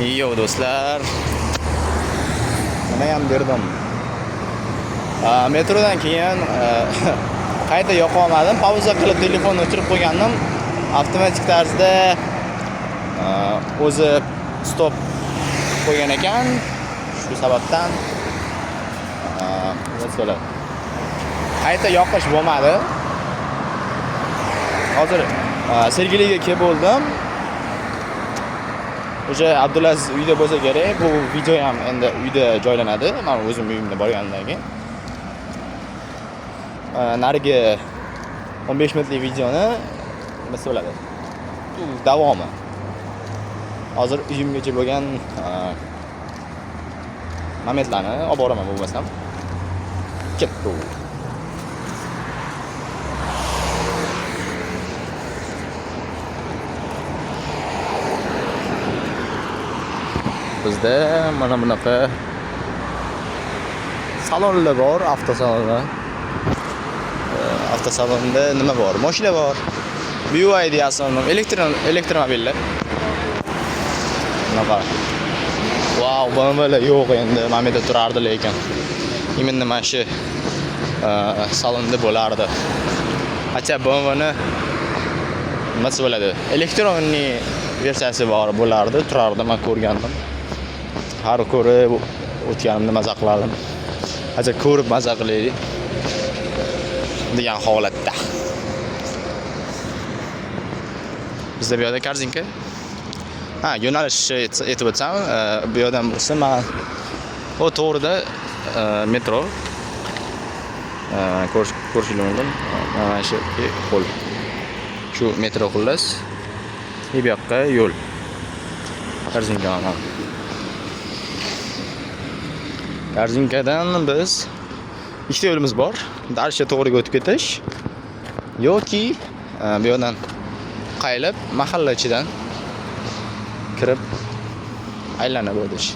Yo do'stlar. Nima ham derdim. Metrodan keyin qayta yoqa olmadim. Pauza qilib telefonni o'chirib qo'ygandim. Avtomatik tarzda o'zi stop qo'ygan ekan. Shu sababdan nima bo'ladi? Qayta yoqish bo'lmadi. Hozir Sergeliga kelib bo'ldim. O'sha Abdulaziz uyda bo'lsa kerak. Bu video ham endi uyda joylanadi. Men o'zim uyimda borganimdan keyin. Narigi 15 minutlik videoni nima bo'ladi? Bu davomi. Hozir uyimgacha bo'lgan momentlarni olib boraman bo'lmasam. Ketdi. Bizda mana bunaqa salonlar bor, avtosalonlar. Avtosalonda nima bor? Mashina bor. BYD asosan elektromobillar. Bunaqa. Vau, BMWlar yo'q endi, mana bu yerda turardi lekin. Именно mana shu salonda bo'lardi. Хотя BMWni nimasi bo'ladi? Elektronniy versiyasi bor bo'lardi, turardi, men ko'rgandim. Har ko'rib o'tganimda maza qilardim. Хотя ko'rib maza qilaylik degan holatda. Bizda bu yerda korzinka. Ha, yo'nalishni aytib o'tsam, bu yerdan bo'lsa men o to'g'rida metro ko'rishingiz mumkin. Mana shu qo'l. Shu metro xullas. Bu yoqqa yo'l. Korzinka mana. Korzinkadan biz ikkita yo'limiz bor. Дальше to'g'riga o'tib ketish yoki bu yoqdan qayilib mahalla ichidan kirib aylanib o'tish.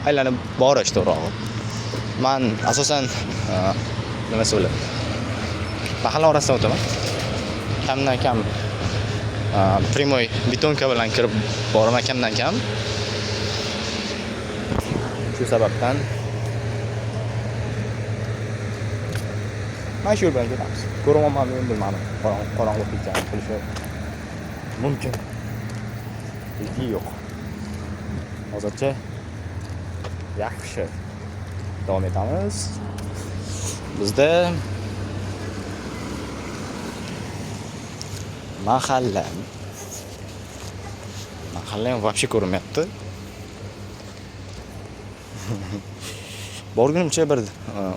Aylanib borish to'g'rirog'i. Men asosan nimasi bo'ladi? Mahalla orasidan o'taman. Kamdan kam прямой betonka bilan kirib boraman kamdan kam. Shu sababdan mana shu yo'l bilan ketamiz. Ko'ryapmanmi endi bilmadim. Qorong'u ketgan bo'lishi mumkin. Yoki yo'q. Hozircha yaxshi. Davom etamiz. Bizda mahalla. Mahalla ham вообще ko'rinmayapti. Borgunimcha bir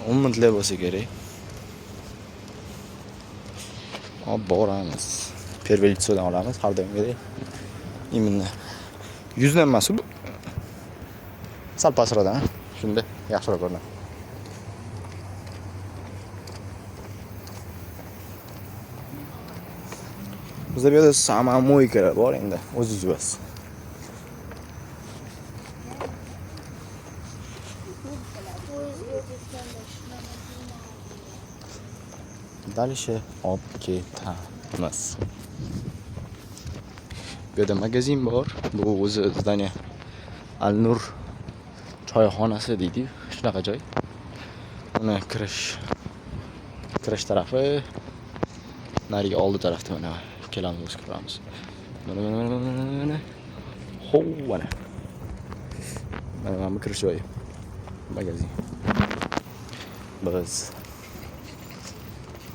10 minutlar bo'lsa kerak. Olib boramiz. Первое лицоdan olamiz har doimgidek. Именно yuzdan emas bu. Sal pastroqdan, shunda yaxshiroq ko'rinadi. Bizda bu yerda samomoykalar bor endi, o'zingiz bilasiz. Дальше olib ketamiz. Bu yerda magazin bor. Bu o'zi здание Al-Nur choyxonasi deydi-yu, shunaqa joy. Uni kirish tarafi narigi oldi tarafda mana kelamiz, o'zi ko'ramiz. Mana mana mana mana mana. Hov, mana. Mana mana bu kirish joyi. Magazin. Biz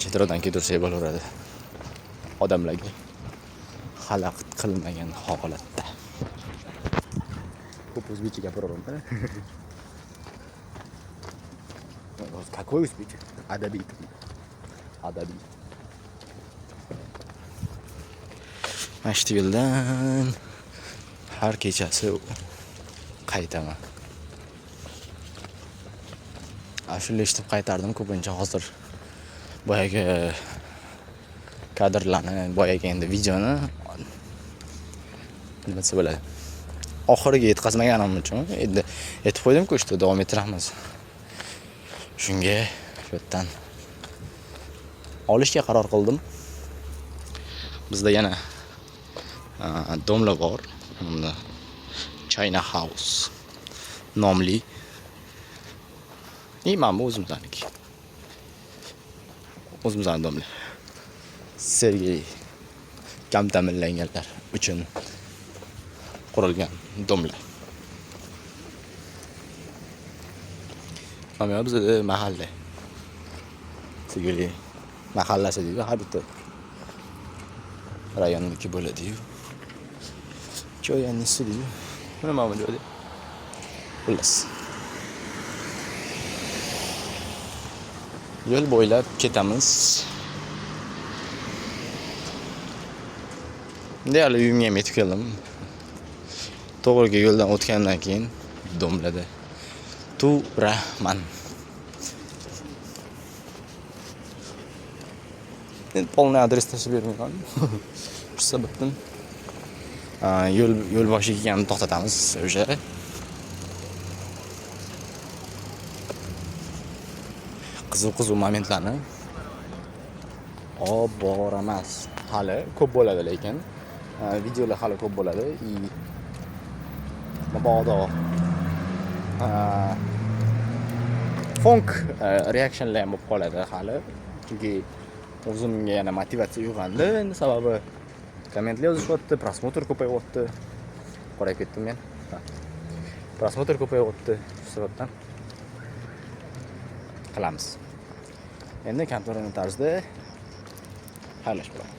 chetroqdan ketursak bo'laveradi. Odamlarga xalaqit qilmagan holatda. Ko'p o'zbekcha gapiraveraman. Какой o'zbekcha? Adabiy til. Adabiy. Mana shu yo'ldan har kechasi qaytaman. Ashula eshitib qaytardim ko'pincha hozir boyagi kadrlarni, boyagi endi videoni nima desa bo'ladi? Oxiriga yetkazmaganim uchun endi aytib qo'ydim-ku, что davom ettiramiz. Shunga shu yerdan olishga qaror qildim. Bizda yana domla bor. Bunda China House nomli. И mana bu o'zimizniki. O'zimizni дом lar. Sergeli kam ta'minlanganlar uchun qurilgan дом lar. Mana bu bizada mahalla. Sergeli mahallasi deydi, har bitta rayonniki bo'ladi-yu. Joyanisi deydi. Mana bu joyda. Xullas. Yo'l bo'ylab ketamiz. Deyarli uyimga ham yetib keldim. To'g'riga yo'ldan o'tgandan keyin дом larda turaman. Endi полный adres tashlab bermayman. Shu sababdan yo'l boshiga kelganda to'xtatamiz o'sha. Qiziq-qiziq momentlarni olib boramiz. Hali ko'p bo'ladi lekin videolar hali ko'p bo'ladi. И mabodo funk reactionlar ham bo'lib qoladi hali. Chunki o'zimga yana motivatsiya uyg'ondi. Endi sababi kommentlar yozishyapti, просмотр ko'payyapti. Qorayib ketdim men. Просмотр ko'payyapti. Shu sababdan qilamiz. Endi kontorani tarzda xayrlashib qolaman.